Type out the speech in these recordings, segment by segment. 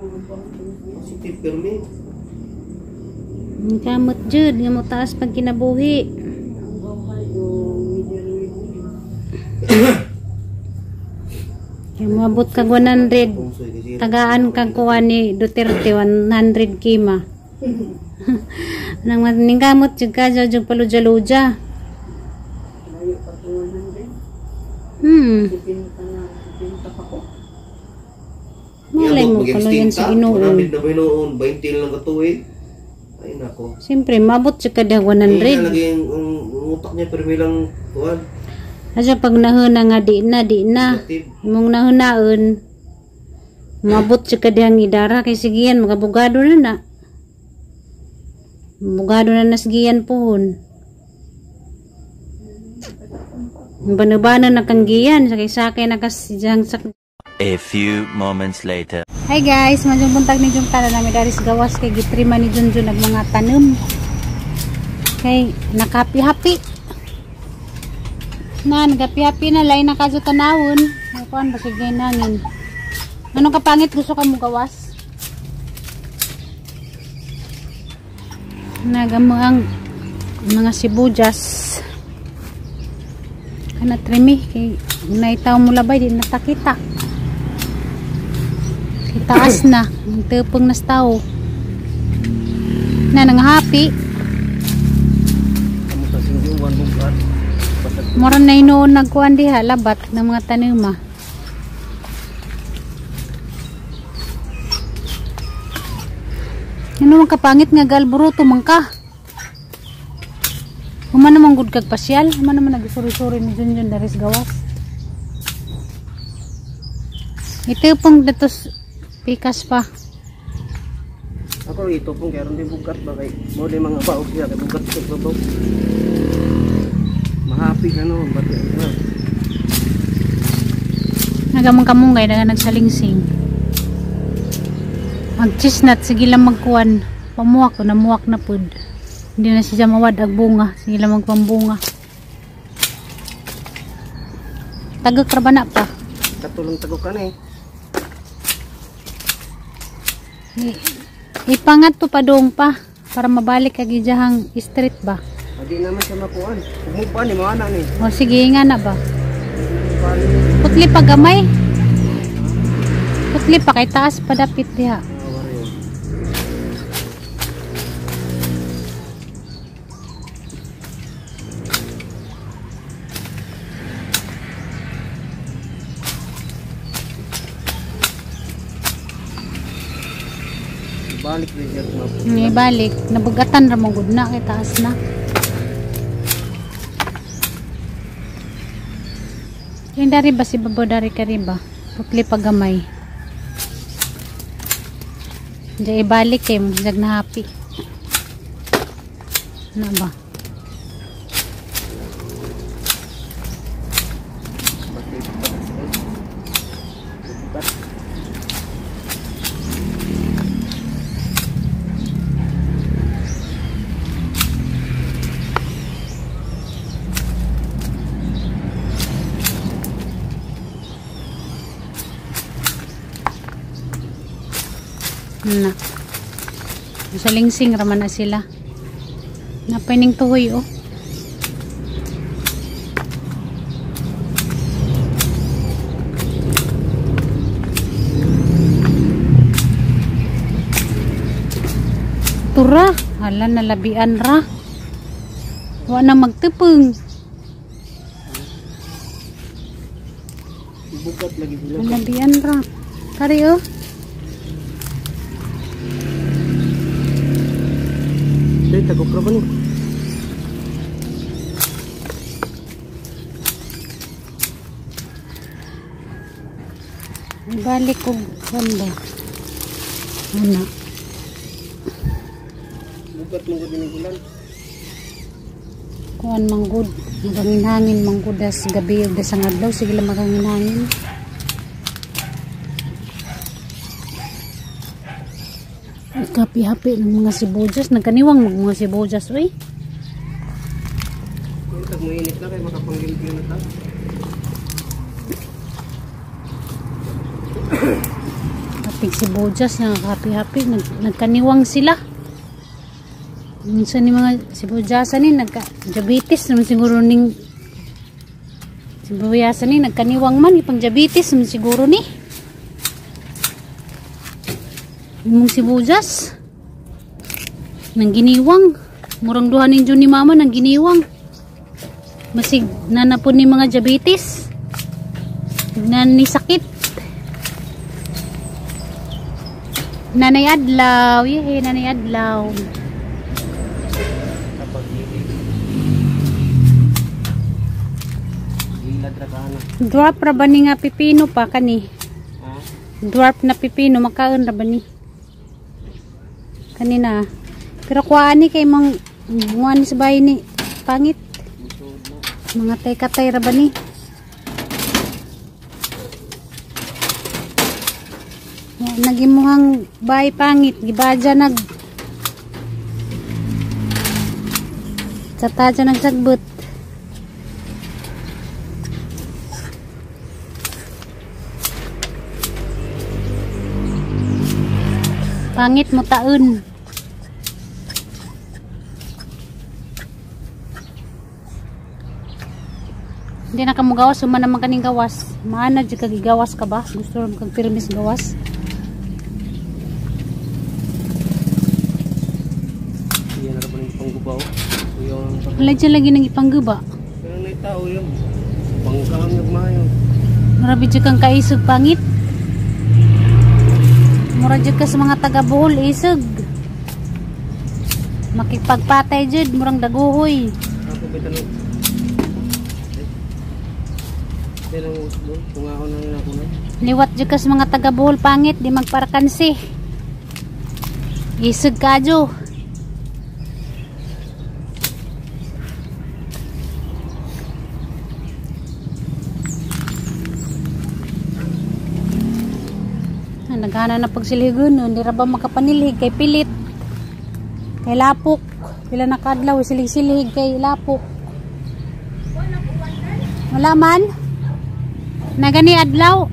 Positive permi. Ang kamot jud nga mo taas pag kinabuhi. Kaya moabot kag 100, tagaan kag kuha ni Duterte 100 kima. Nang maningkamot jud ka jud paluja-luja. Layo pa to 100. 70 na, 70 pa ko. Malay mo kaluyan sa Ginoo. 100 na ba noon? 20 lang katuig. Ay nako. Siyempre maabot jud ka diha 100. Ay, lagi ang utak niya permi lang kuan. Asa pag nahuna nga di na, di na. Imong nahunaon, maabot jud ka dihang idara kay sigian magabugado na na. Bugado na nasgian pohon. Banubana na kang giyan sakay-sakay na kas sak. A few moments later. Hi guys, madyong buntag ni Jung tala nami dari sa gawas kay gitrima ni Junjun nag mga tanom. Kay nakapi-hapi. Na nagapi-hapi na lain na kadyo tanawon. Kuan ba sige nangin. Anong kapangit gusto ka mo gawas? Nagamo ang mga sibuyas. Kana trimi kay naitaw mo labay di natakita. Taas na, ang tupong nas tao. Na nanghapi. Mura na inoon nagkuan diha labat ng mga tanuma. Ano man kapangit nga galboroto man ka. Human naman gud kag pasyal, human naman nagsuri-suri ni Junjun daris gawas. Ito pong datos pikas pa. Ako ito pong karon din bugat ba kay mo di mga baog siya kay bugat sa babaw. Mahapi na noon bati ano. Nagamang kamunggay na nagsalingsing. Mag chestnut sige lang magkuan. Pamuak o namuak na pud. Hindi na siya mawad ag bunga, sige lang magpambunga. Tagok ra ba na pa? Katulong tagok ka na eh. Ipangat to padong pa para mabalik kag ijahang street ba. Adi naman siya makuan. Umupa ni mo ana ni. O sige nga na ba. Putli pa gamay. Putli pa kay taas pa dapit diha. Balik rin siya. Ni balik, nabugatan ra mo gud na kay taas na. Yung dari ba si babo dari kariba? Putli pa gamay. Diya ibalik kay jag na happy. Na ba? Na. Sa lingsing raman na sila. Napaining tuhoy oh. Tura, hala nalabian ra. Wa na magtupong. Bugat lagi sila. Nalabian ra. Kari oh. Tagok ra ba ni? Ibalik ko kuan ba? Ana. Bugat mo gud ni ulan. Kuan manggod, magangin-hangin manggod das gabi ug das ang adlaw sige lang magangin-hangin. Kapi-hapi ng mga sibuyas, nagkaniwang mga sibuyas oy. Kung mainit na kay makapanggilgil na ta. Tig sibuyas nagkahapi-hapi, nagkaniwang sila. Minsan ni mga sibuyasa ni nagka-diabetes naman siguro ning sibuyasa ni nagkaniwang man ipang diabetes naman siguro ni. Imong sibuyas nang giniwang, murang duha ninyo ni mama nang giniwang. Masig nanapon ni mga diabetes. Nan ni sakit. Nanay Adlaw, yehe, Nanay Adlaw. Dwarf ra ba ni nga pipino pa kani? Dwarf na pipino makaon ra ba ni? Kanina. Pero kuhaan ni kay mang nguan ni sa bahay ni pangit. Mga tay-katay ra ba ni? Nagimuhang bahay pangit, gibadya nag sa taja nagsagbot. Pangit mo taon. Hindi na ka mugawas, suma naman kaning gawas. Maana jud kag igawas ka ba? Gusto ram kag pirmis gawas. Iyan na ba ng panggubaw? Wala dyan lagi nang ipangguba. Pero na tao yun. Pangkang nagmayo. Mura bidyo kang kaisog pangit. Mura jud ka sa mga taga Bohol isog. Makipagpatay jud murang daguhoy. Ako ba tanong? Kung ako na ako na. Liwat jud ka sa mga taga Bohol pangit di magparakansi. Isog kadyo. Naghana na pagsilhigon, hindi ra ba makapanilhig kay pilit, kay lapok. Pila na kadlaw silig-silhig kay lapok. Wala man. Nagani adlaw.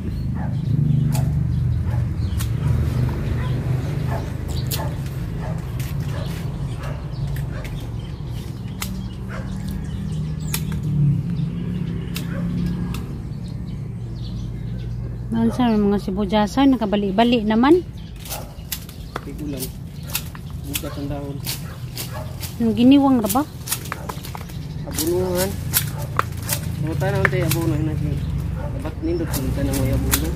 Sa mga sibuyasa, nakabali-bali naman. Tigulan. Bukas ang dahon. Ang giniwang ra ba? Abunuhan. Buta na unti abuno na siya. Dapat nindot punta na mo abuno.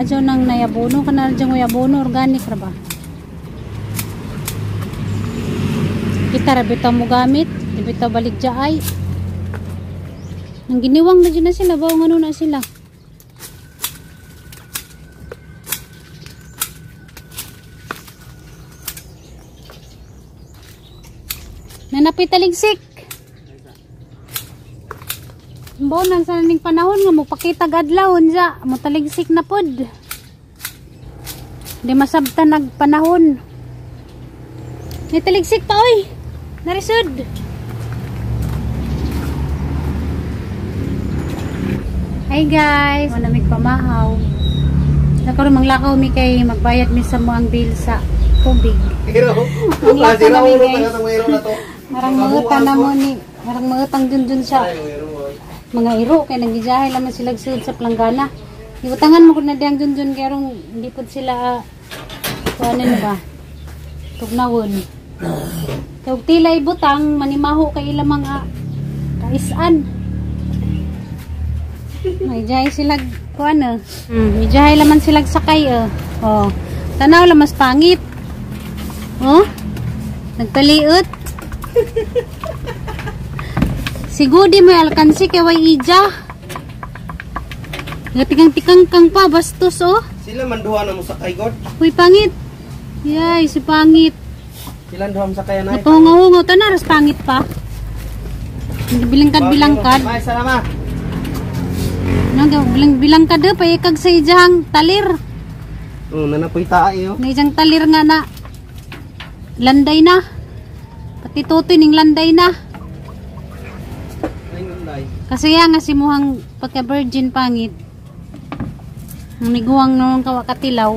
Adyo nang nayabuno kana adyo ng yabuno organic ra ba? Kita ra bitaw mo gamit, di bitaw balik jaay. Nang giniwang na dyan na sila, bawo ngano na sila. Nanapitaligsik. Bonan sa ning panahon nga mopakita adlaw unsa, motaligsik na pod. Di masabtan nag panahon. Nitaligsik pa oy. Narisod. Hi guys, wala mig pamahaw. Nakaron manglakaw mi kay magbayad mi sa muang bill sa tubig. Pero, Manglakaw na mi guys. na to. Marang mangutang na mo ni, marang mangutang dun sa mga iro kay nagijahay laman sila sud sa planggana. Iutangan mo kun na diyang dun kay arong hindi pud sila kuanan ba? Tugnawon. Kay og tilay butang manimaho kay ilang mga kaisan. May jahay sila kuan eh. May jahay laman sila sakay eh. Oh. Tanaw lang mas pangit. Oh. Nagtaliot. Sigudi mo alkansi kay way ija. Ngatikang-tikang kang pa bastos oh. Sila man duha na mo sakay god. Uy pangit. Yay, si pangit. Sila duha mo sakay na. Napahungaw-hungaw tanar pangit pa. Bilangkad-bilangkad. Bye, salamat. Nang bilang-bilangkad eh payikag sa ijang talir. Oh, nanapoy tae oh. Na ijang talir nga na landay na. Pati tutoy ning landay na. Kasi nga si muhang pagka virgin pangit. Ang niguang noong kawakatilaw.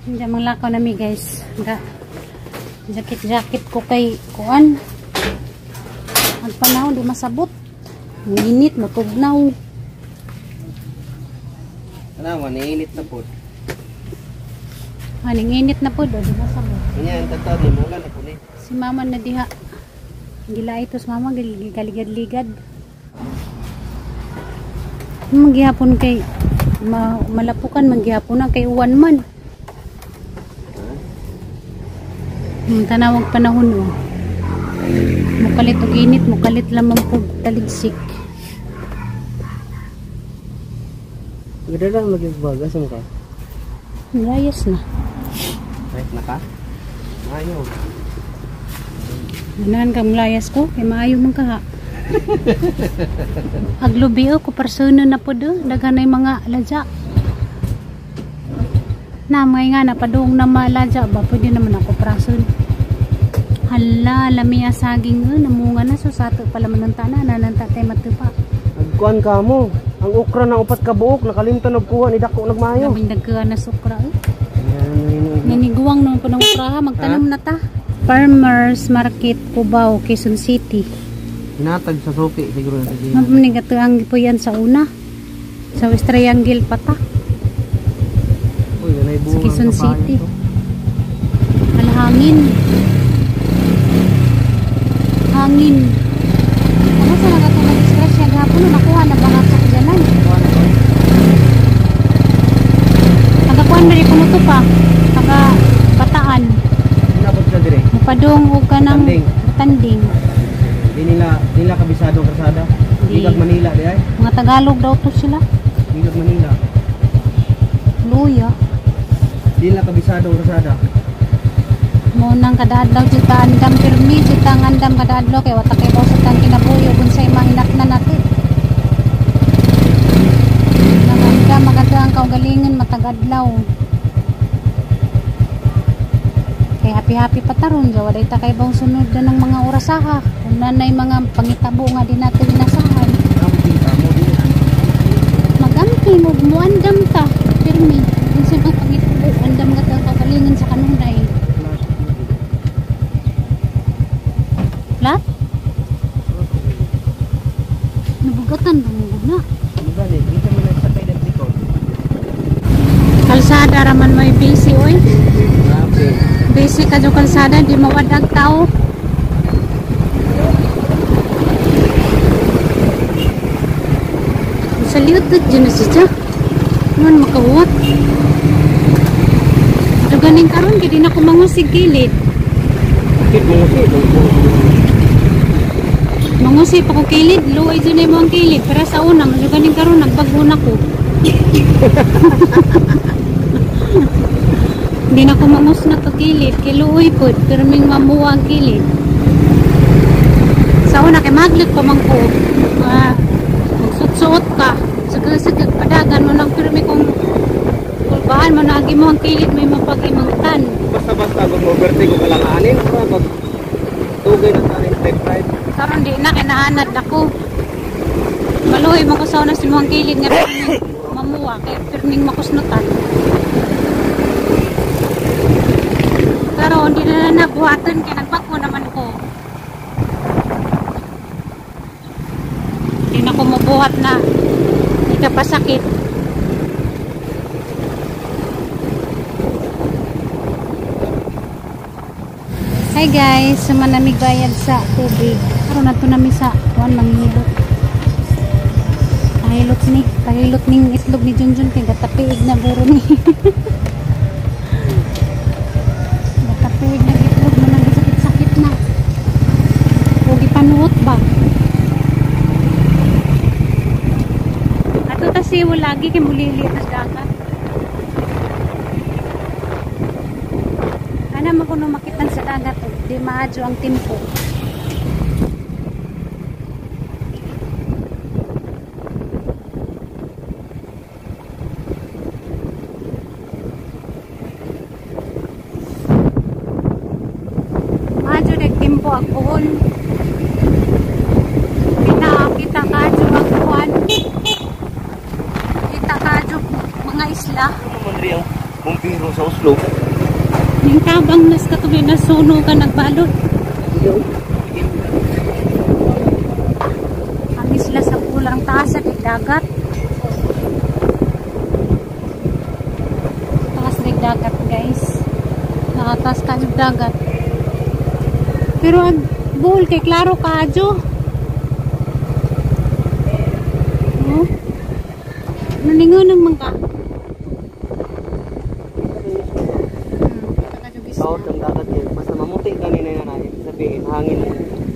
Hindi manglakaw nami guys. Jacket-jacket ko kay kuan. Ang panahon di masabot. Ang init, matugnaw. Ano, maniinit na po. Aning init na po, di masabot. Kanya, ang tatawag ni Mulan na po ni. Si mama na diha. Gila ito sa mama, galigad-ligad. Maghihapon kay malapukan maghihapon na kay uwan man. Tanawag panahon oh. Mukalit og init, mukalit lamang pug taligsik. Ganda lang magigbaga sa mukha. Layas na. Right na ka? Maayo. Ganahan kang layas ko, kay maayo man ka ha. Aglubi oh, kuparsuno na po do, daghan ay mga ladya. Na, mga nga, napadung na maladya ba, pwede naman ako prason. Hala, lami saging oh, namunga na, so sato pala manunta na, nananta tayo matupa. Nagkuan ka mo. Ang okra na upat ka buok, nakalimtan nagkuha ni dako nagmayo. Labing dagkuha na sukra oh. Naniguang naman po ng okra ha, magtanom na ta. Farmers Market, Cubao, Quezon City. Hinatag sa suki siguro na sige. Mabunigatuang po yan sa una. Sa West Triangle pa ta. Uy, ganay Sa bunga. Quezon City. Alhangin. Hangin. Ako sa nagatong nag-disgrasya gahapon, nakuha na ba nga sa kajalan? Tagakuan na rin kumuto pa. Taga Bataan. Inabot sa dire. Mupadong o ka ng Tanding. Tanding. Di nila kabisado ang kalsada. Di. Bigag Manila di ay. Mga Tagalog daw to sila. Bigag Manila. Luya. Di nila kabisado ang kalsada. Mo nang kadaadlaw jud ta andam pirmi jud ta ang andam kadaadlaw kay wata kay sa tang kinabuhi ug unsay mahinatnan natin. Nang andam maganda ang kaugalingon matag adlaw. Kay happy-happy pa taron jaw walay ta kay bang sunod na ng mga orasaha. Kung nanay mga pangitabo nga di natin inasahan. Magamping og muandam ta pirmi unsay mga pangitabo andam nga ta ang kaugalingon sa kanunay. Flat? Nabugatan ba mo na? Ano gani? Dito man nagsakay ng likod. Kalsada raman may busy oy. Grabe. Busy ka jo kalsada di mawadag tao. Sa liot dyan na siya. Man makahuwat. Ito ganing karon kay di na ko mangusig kilid. Bakit mo si? Mangusi pa ko kilid, luoy dyan mo ang kilid. Pero sa una, medyo ganing karon nagbago na ko. Hindi na ko mangus na to kilid, kay luoy pod, pero ming mamuha ang kilid. Sa una kay maglit pa man ko. Magsuot-suot ka. Sige-sige padagan mo lang pero may kung kulbahan mo na ang imong kilid may mapag-imangtan. Basta-basta pag mo-vertigo ka lang anin, para pag tugay na tanin type ride. Karon di na kinahanad ako. Maluhi mo ko sa una si mong kilid nga pirming mamuha kay pirming makusnutan. Karon di na nabuhatan kay nagbago naman ko. Di na ko mabuhat na. Di ka pasakit. Hi guys, sumanamig bayad sa tubig. Karon nato nami sa kuan manghilot. Pahilot ni, pahilot ning itlog ni Junjun kay gatapiig na guro ni. Gatapiig na itlog mo nang sakit-sakit na. O gipanuot ba? Ato ta siwo lagi kay mulili tas dagat. Ana man kuno makitan sa dagat og di maadyo ang timpo. Maadyo nag timpo ang buhol. Kita kita kaadyo ang kuan. Kita kaadyo isla. Ano man rin ang bumpiro sa Oslo? Yung tabang nas katuloy na suno ka nagbalot. Ang isla sa pulang taas at dagat. Taas ng dagat, guys. Nakataas ka ng dagat. Pero ang buhol kay klaro kaadyo. No? Naningunang man ka. Tawag ang dagat yun. Basta mamuti kanina na natin. Sabihin, hangin.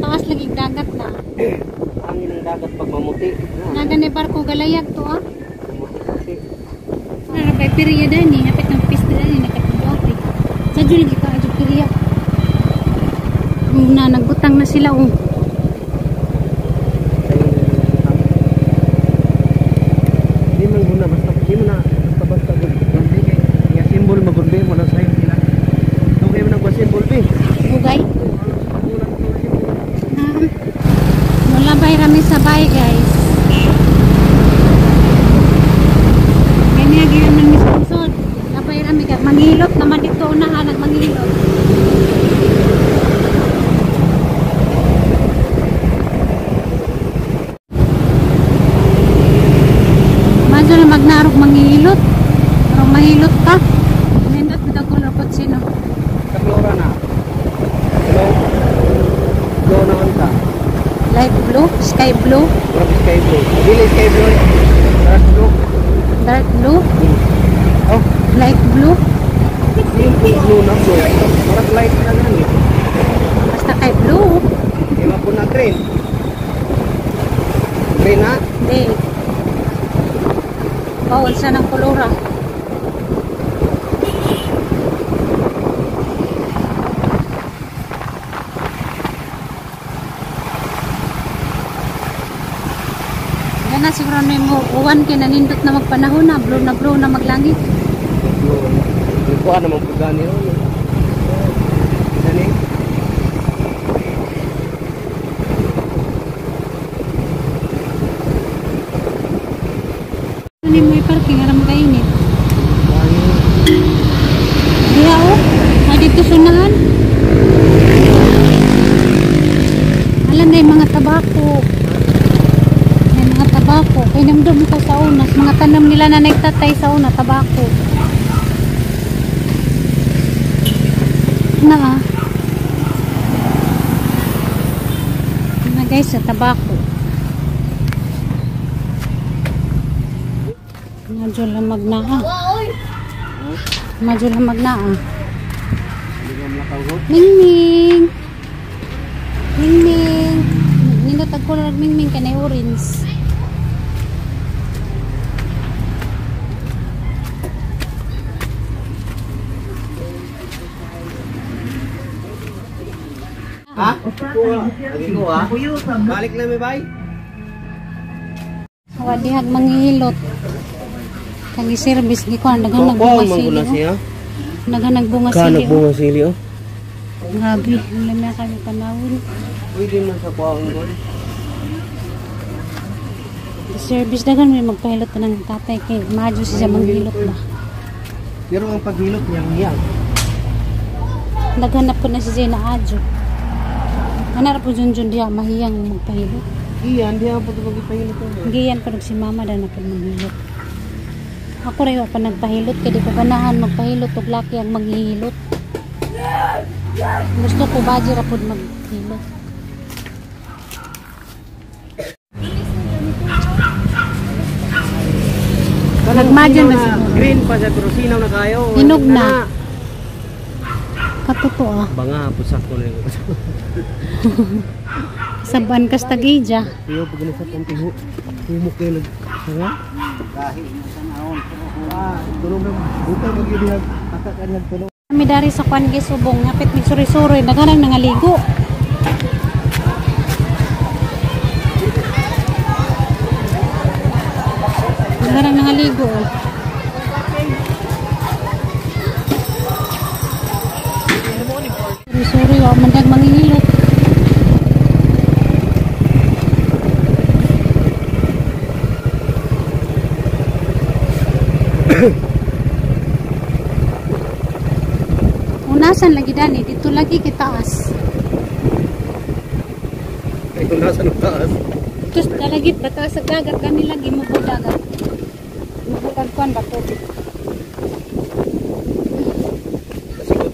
Taas lagi dagat na. Hangin ang dagat pag mamuti. Nada ni barko galayag to ah. Mamuti. Ano kay periya dani, hapit ng pista dani nakatudlo. Sa jud lagi ka adyo periya. Na nagbutang na sila oh. Di man guna basta di mo na basta basta gud. Gumbi kay nga symbol magumbi mo na sayo nila. Dugay mo nagwa symbol bi. Bugay. Wala bay rami sa bay guys. Kanya gyud man mi sa lisod. Labay rami ka mangilot naman dito unahan nagmangilot. Madyo na magnarog mangilot. Pero mahilot ka. Nindot bitaw color kotse no. Sa flora na. Hello. Blue na unta. Light blue, sky blue, Murag sky blue. Dili sky blue. Dark blue. Dark blue, Oh, light blue. yung blue na blue. Murag light na gani. Basta kay blue. Di ma po na green. Green na. Hindi. Bawal siya ng kulura. Yan na siguro na yung uwan kay nanindot na magpanahon na blue na maglangit. Blue. Kuha naman po gani ron. Gani. Ano mo parking aram kainit. Diha oh. Ah, dito sunahan. Alam na yung mga tabako. May mga tabako. Kay namdum ko sa una. Mga tanom nila na nagtatay sa una, tabako. Na ah. Na guys, sa tabako. Medyo lamag na ah. Medyo lamag na ah. Mingming! Mingming! Nindot ang color mingming kanay orange. Ha? Lagi ko ha? Balik lang may bay. Wa dihag mangihilot. Kagi service gi kuan daghan nagbunga sili. Oh. Daghan nagbunga sili. Oh. Bunga sili oh. Grabe, wala na kami panahon. Pwede man sa kuwaon gol. Service daghan may magpahilot na ng tatay kay madyo siya manghilot ba. Pero ang paghilot niyang hiyang. Daghan na po na si Zena adyo. Ana ra po junjun diha mahiyang magpahilot. Iyan, diha po ito magpahilot. Giyan pa si mama da na po maghilot. Ako rin pa nagpahilot kay di ko ganahan magpahilot og laki ang maghihilot. Gusto ko baji ra pod maghilot. Nagmadyan ba siguro? Green pa siya pero sinaw na kayo. Hinog na. Katotoo ah. Banga po sa ko na yun. Saban kas tag-ija. Iyo pag sa pantiho. Humok kayo nag sanga. Tulong na buta pag yun ata ka tulong. Kami dari sa Kwan Subong, hapit mig suri-suri, daghan nangaligo. Daghan nangaligo. Oh. Suri-suri, wa man dag mangihilot. Hunasan lagi dani dito lagi kitaas. Ay, hunasan ang taas. Tus dalagit bataas sa dagat kani lagi mo dagat. Mubukan kuan ba tubig.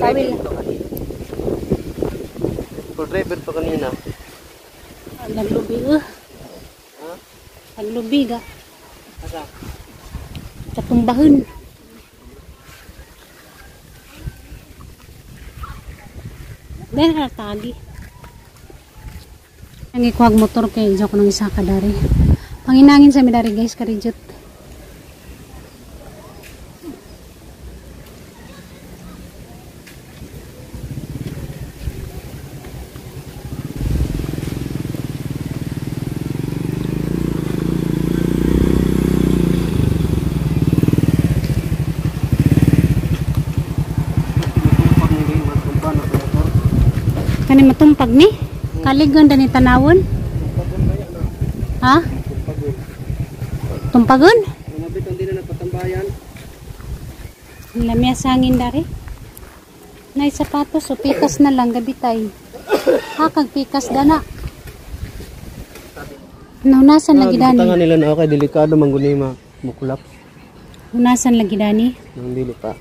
Tawil. Full driver to kanina. Naglubi eh. Ha? Naglubi ga. Asa? Sa tumbahon. Dahil ka tagi. Ang ikuhag motor kay joke nang isa ka dari. Panginangin sa midari guys karijot. Kani matumpag ni? Kaligon dani tanawon? Ha? Tumpagon? Lumabit ang di na nagpatambayan. Lamya sangin dari. Nay sapatos o pikas na lang gabi tay. Hakag pikas dana. Naunasan lagi dani. Tangan nila na okay, delikado mangguni ma mukulap. Unasan lagi dani. Nang dili pa.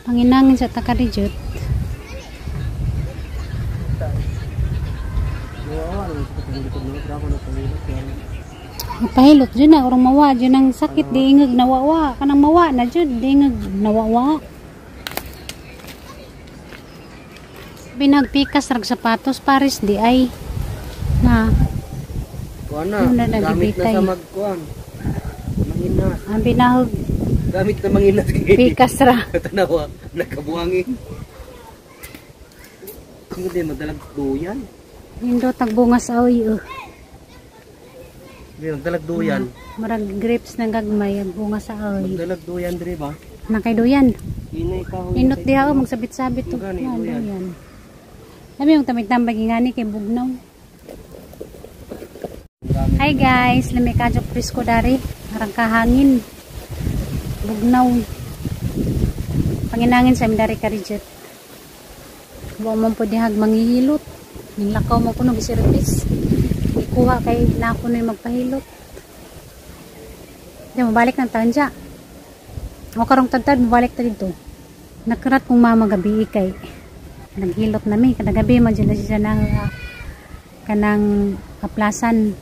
Panginangin sa takarijot. Pahilot jud na urong mawa jud ang sakit diingag nawawa kanang mawa na jud diingag nawawa. Binagpikas rag sapatos pares di ay na kuan na gamit na sa magkuan. Manginas. Ang binahog gamit na manginas kay pikas ra. Tanawa nakabuhangi. Hindi madalag duyan. Indo tagbungas aoy oh. Hindi magdalag duyan. Murag grapes na gagmay ang bunga sa aoy. Magdalag duyan dire ba? Nakay duyan. Inay kahoy. Inot diha oh, magsabit-sabit to. Gani, duyan. Duyan. Lami yung tamig-tambag ngani kay bugnaw. Hi guys, lami kadyo presko dari. Arang kahangin. Bugnaw. Panginangin sa dari karijot. Wa man pud dihag mangihilot. Ning lakaw mo kuno giservice. Ikuha kay na ako na magpahilot. Di mabalik ng taon siya. O karong tagtad, mabalik ta dito. Nakarat kong mama gabi kay naghilot na mi. Kada gabi man dyan na siya ng kanang kaplasan.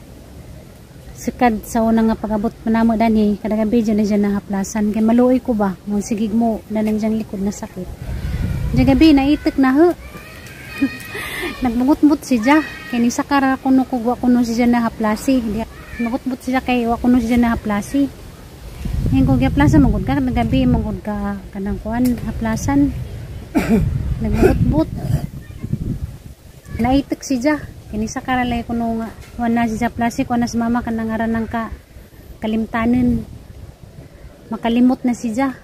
Sikad sa unang nga pag-abot pa namo dani, kada gabi dyan na siya ng haplasan. Kay maluoy ko ba? Mong sigig mo na nandiyan likod na sakit. Diyan gabi, naitik na ho. Nagbungot-but siya. Kay ning sakara kuno ko wa kuno siya na haplasi. Magbungot-but siya kay wa kuno siya na haplasi. Ngayon kung gihaplasan magud ka kada gabi magud ka kanang kuan haplasan. Nagbungot-but. Naitik siya. Kay ning sakara lay kuno nga wa na siya haplasi kuan na si mama kanang aran ng ka kalimtanon. Makalimot na siya.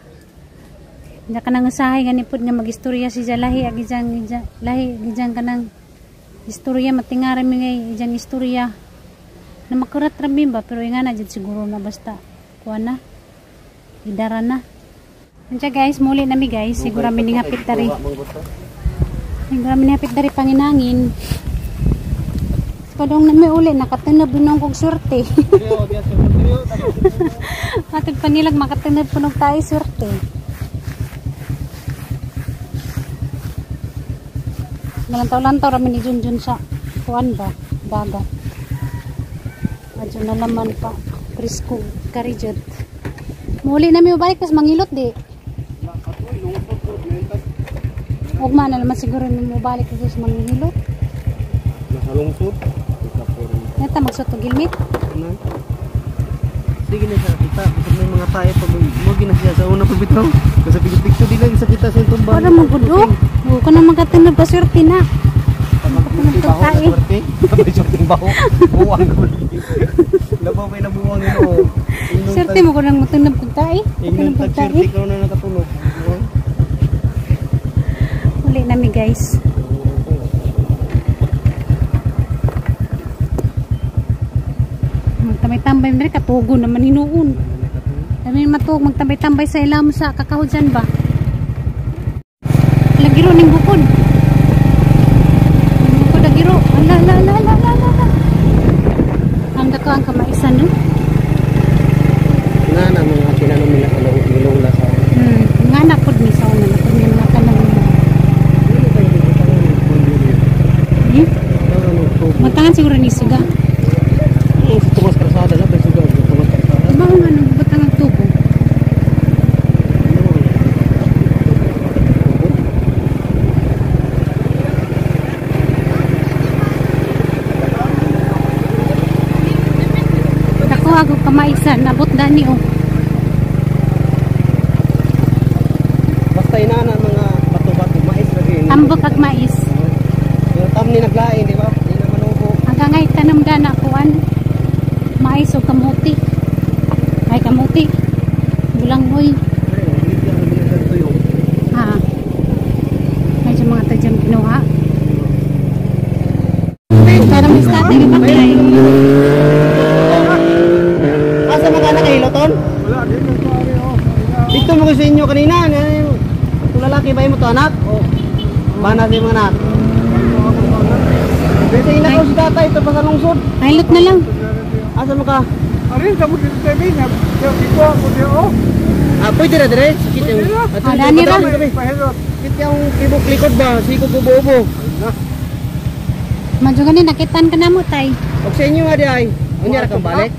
Diya ka nang usahay gani pud nga magistorya siya lahi ag ijang lahi ijang kanang istorya matingara mi ngay ijang istorya na makurat ra mi ba pero inga na jud siguro na basta kuan na idara na. Unsa guys, muli na mi guys, siguro mi ningapit dari. Siguro mi ningapit dari panginangin. Padong na mi uli nakatunod binong kog swerte. Atog panilag makatunod punog tayo swerte. Nalantaw-lantaw rami ni Junjun sa kuan ba dagat. Adyo na laman pa presko karijot. Muli na mi balik tas mangilot di. Ugma na naman siguro mi mobalik tas mangilot. Nasa lungsod. Neta magsuot og helmet. Sige na sa kita, bisag may mga tayo pa mo gina siya sa una pa bitaw. Kasi pigpigto di lang sa kita sa tumbang. Para magudo. O kana magkatinod pa swerte na. Swerte. Swerte baho. Buwang ko. Labaw may nabuwang ino. Swerte mo ko nang matunod kog tae. Ingnon Matunod tag kog tae. swerte ka na nakatulog. Uli nami guys. Tambay-tambay man diri katugo naman hinuon. Dami matuog magtambay-tambay sa ilam sa kakahudyan ba. Lagiro ning bukod. Ning bukod lagiro. Ala ala ala ala ala, ala. Ang dako ang kamaisan no. Na na mga kinanom nila nilula sa. Nga na pud ni sa una na pud ni mga tanan. Hmm? Matangan siguro ni suga. Sa tungas krasada na, pero suga sa tungas krasada. Ba nga nang butang ang tubo. Dako ako kamaisan, abot dani oh. Basta inana mga bato-bato, mais lagi. Tambok ag mais. Pero tam ni naglain, di ba? Di na manubo. Ang kangay tanom dana kuan. Mais o kamuti. Ay kamuti. Bulanghoy. Ha. Medyo mga tadyang kinuha. Pero may tatay ka ba? Asa mga anak kay Hiloton? Wala, dito ko ari oh. Dito mo ko sa inyo kanina. Kung lalaki ba mo to anak? O bana sa mga anak? Dito ina ko si tatay ito pa sa lungsod. Pilot na lang. Asa mo ka? Ari sa mo dito sa bin, dito ako dito oh. Ah, pwede na dire. Sakit yung. Ah, dani ra. Pahilot. Sakit yung kibok likod ba? Siko bubo-ubo. Madyo gani nakitan ka na mo tay. Og sa inyo nga di ay. Unya ra kang balik.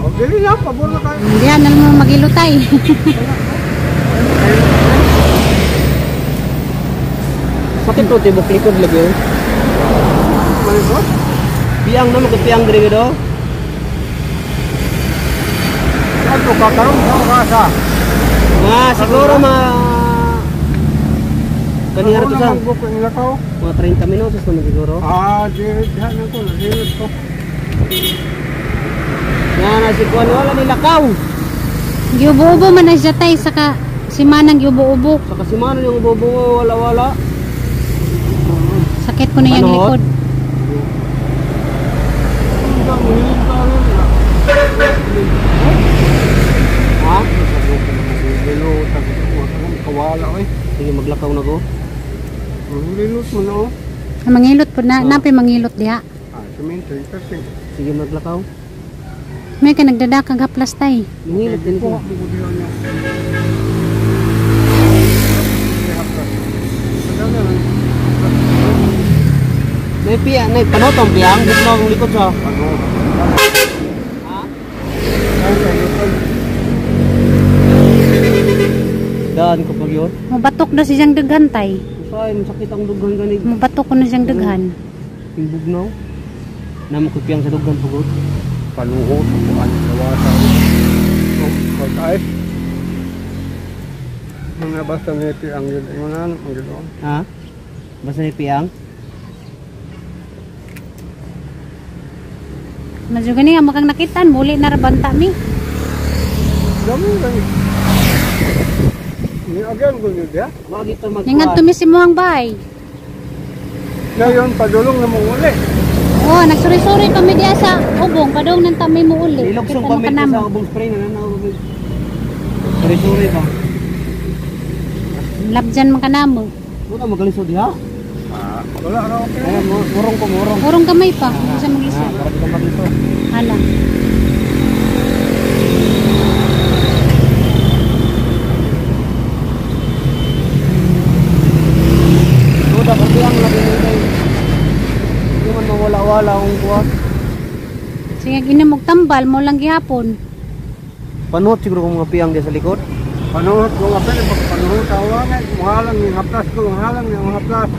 Oh, dili na pabor na kayo. Hindi na mo magilutay. Sakit to tibok likod lagi. Oh. Malibot. Piyang na mo piyang dire do. Ato ka karon sa oras. Mga siguro mga kanina to sa mga 30 minutos naman siguro. Ah, dili diha na ko, dili ko. Nga na si Kuan wala ni lakaw. Giubo-ubo man na siya tay saka si Manang giubo-ubo. Saka si Manang yung ubo-ubo wala wala. Sakit ko na yung Ano? likod. Ha? Sige, maglakaw na ko. Mangilot mo na oh. Mangilot po na, napay mangilot diha. Ah, semento, kasi. Sige, maglakaw. May ka nagdadakag haplas tay. Mangilot din ko. Nay piya, nay panotong piyang, dito na akong likod sa. Ha? Daan ko pag yun. Mabatok na siyang daghan tay. Usay, masakit ang dughan gani. Mabatok ko na siyang daghan. Timbugnaw. Namo ko piyang sa dughan pugod. Paluhot, kuan, lawasa. Oh, pagkain. Mga basta ni piyang yun. Ingon na, ang ganoon. Ha? Basta ni piyang? Medyo gani nga makang nakitan, muli na rabanta mi. Dami gani. Ni again ko yun, ya? Wag ito magkuhan. Ningan tumi si muhang bay. Ngayon, padulong na mong uli. Oh, nagsuri-suri kami diya sa ubong, padung nang tami mo uli. Nilugsong Kita mo kami ka namo. sa ubong spray na nanaw. Suri-suri ba? Labjan man ka namo. Wala magalisod diha. Ah, wala ra okay. Ay, murong ko murong. Urong gamay pa, hindi siya maglisod. Ah, para di ka maglisod. Hala. Duda kasi ang lagi nila. Hindi man mawala-wala ang kuha. Sige, ginom og tambal mo lang gihapon. Panuot siguro kung mga piyang diya sa likod. Panuhot ko nga pwede, pag panuhot ako nga, muhalang yung haplas ko, halang yung haplas.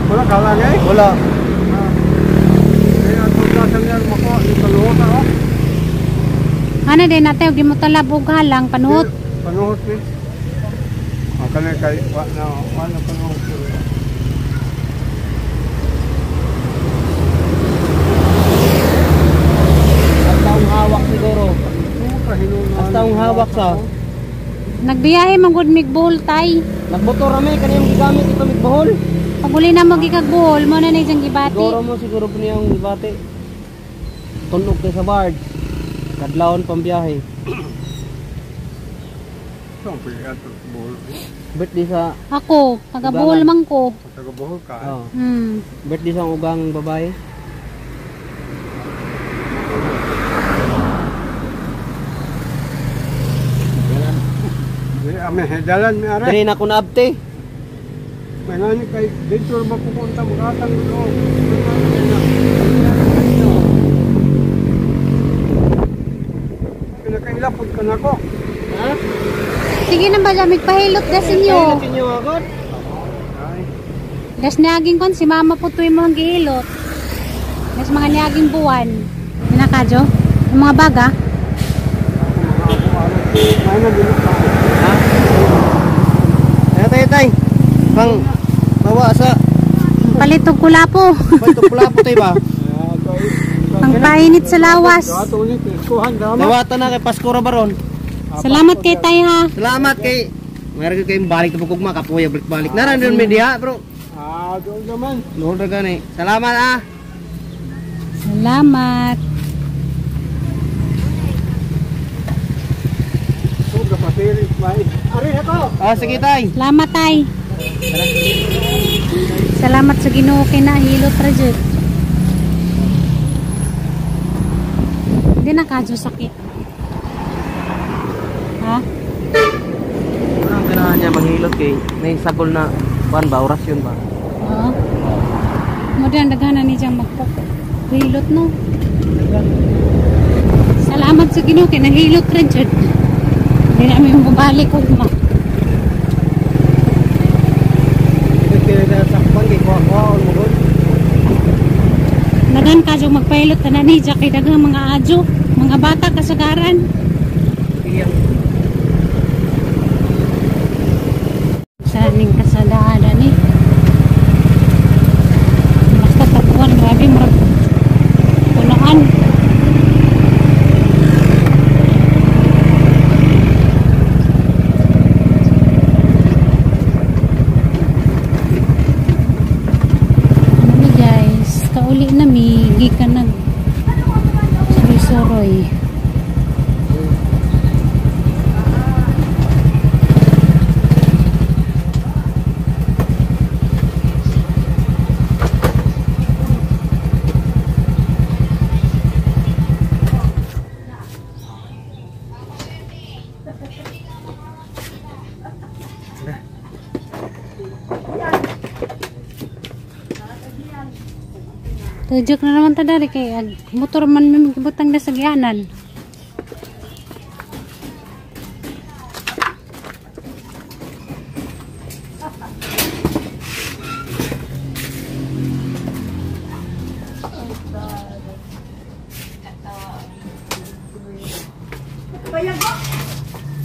Wala kalang eh. Wala. Ah. Kaya itong plasan niya, makuha, yung panuhot ako. Ana din natin, og di mo talab og halang panuot. Panuhot ni. Ang kanay kay, wa na, wa na panuhot. Hasta ang hawak siguro. Hasta ang hawak sa. Nagbiyahe man gud mig Bohol tay. Nagmotor rami kaniyang gigamit ito mig Bohol. Pag uli na mo gikag Bohol, mo na na siyang gibati. Siguro mo siguro po niyang gibati. Tunog kay sa barge. Kadlawon pambiyahe. Saan pa yung ato sa Bohol? Birthday sa Ako, taga Bohol man ko. Taga Bohol ka. oh, Hmm. birthday sa ugang babae. Di, ame, dalan mi are. Diri na ko naabte. May nga ni kay dito ba pupunta makatang loob. Pinakailapod ka na ko. Ha? Sige na ba, jamig pahilot das inyo. Pahilot inyo agad. Ay, Das niaging kon si mama po tuwi mo ang gihilot. Das mga niaging buwan. Pinakadyo? Yung mga baga? ako mga ako ano. May na din ako. Ha? Ayo tayo tay. Pang bawa sa Palitog kulapo. pagto pula po tayo ba? Ah, kay Pangpainit sa lawas. Dato ni kuhan dama. Dawata na kay Pasko ra baron. Salamat kay tay ha. Salamat kay Meron kayong balik na pagkugma, kapuya, balik-balik. Naran doon may diha, bro. Ah, doon naman. Noon ra gani. Salamat ah. Salamat. So, kapatid, may. Ari ako. Ah, sige tay. Salamat tay. Salamat sa Ginoo kay nahilot ra jud. Hindi na kadyo sakit. Ha? Ano ang ganahan niya manghilot kay may sagol na kuan ba orasyon ba? Oo. Mo din daghanan ni diyang magpok. Hilot no. Salamat sa Ginoo kay nahilot ra jud. Hindi namin bumalik ugma. Kaya sa sakpan kay kuha-kuha mo gud. Daghan kadyo magpahilot tanan ni dya kay daghang mga adyo, mga bata kasagaran. Iyang Sa ning kasadaan ni. Basta tapuan grabe murag punuan. Ano ni guys, kauli na mi gikan nag suroy-suroy. Tujuk na naman ta dari kay ag motor man may magbutang na sa giyanan.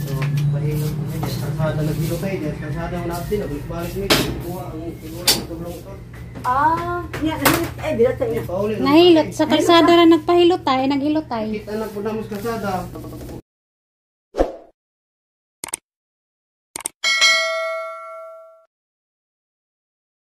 So, pahilot mo niya. Kalsada naghilot tayo. Diyan kalsada mo natin. Nagbalik-balik mi. Kuha ang siguro ang sobrang motor. Ah, niya, ay, dila sa inyo. Pauli. Nahilot sa kalsada na nagpahilot tay, naghilot tay. Kita na po na mo sa kalsada.